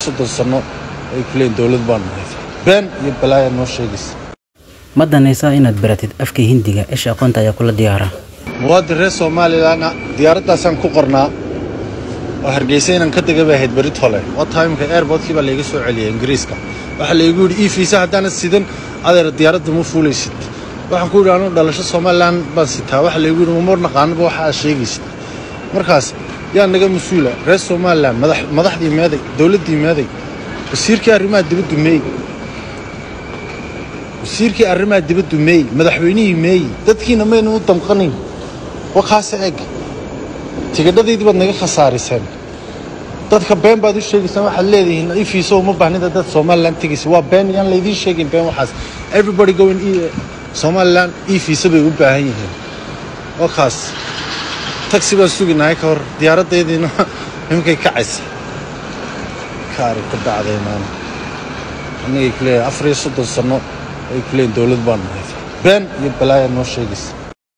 30 sano ay ku leeyihin dowlad baan nahay. Been iyo balaaya noo sheegaysa. Ma danaysaa inaad baratid afka Hindiga? Isha Aqoonta ayaa kula diyaara. Muwaadin reer Somalilan diyaaraddaasaan ku qornaa oo Hargeysa inaan ka dega bay ahayd berit hole. Waa timeka airportkii baa layga soo celiyay Ingiriiska. Waxaa laygu yidhi e-visa haddaanad sidan, adeer, diyaaradda ma fuulaysid. Waxaan ku yidhi anuu dhalasho Somalilan baan sitaa. Waxaa laygu yidhi mamar naqaanaba waxa aad sheegaysid. Markaas yaa naga mas-uula reer Somalilan? Madaxdii meeday? Dowladdii meeday? Wasiirkii arrimaha dibaddu meey? Wasiirkii arrimaha dibaddu meey? Madaxweynihii meey? Dadkiina maynan u damqanayn. Wakaase eg, tigidhadaydii baad naga khasaariseen. Dadka been baad u sheegaysaan. Waxaad leedihiin e-visa uma baahnida dad Somaliland tegaysa. Waa been, yaan laydiin sheegin been waxaas. Everybody going Somaliland e-visa bay u baahan yihiin. Wakaas taxi baan suginahay ka hor diyaaradaydiina iminkay kacaysa. Kaari ku dhacday maana annagay ku leeyahay 34 sano ay ku leeyihin dowlad baan nahay. Been iyo balaaya noo sheegaysa.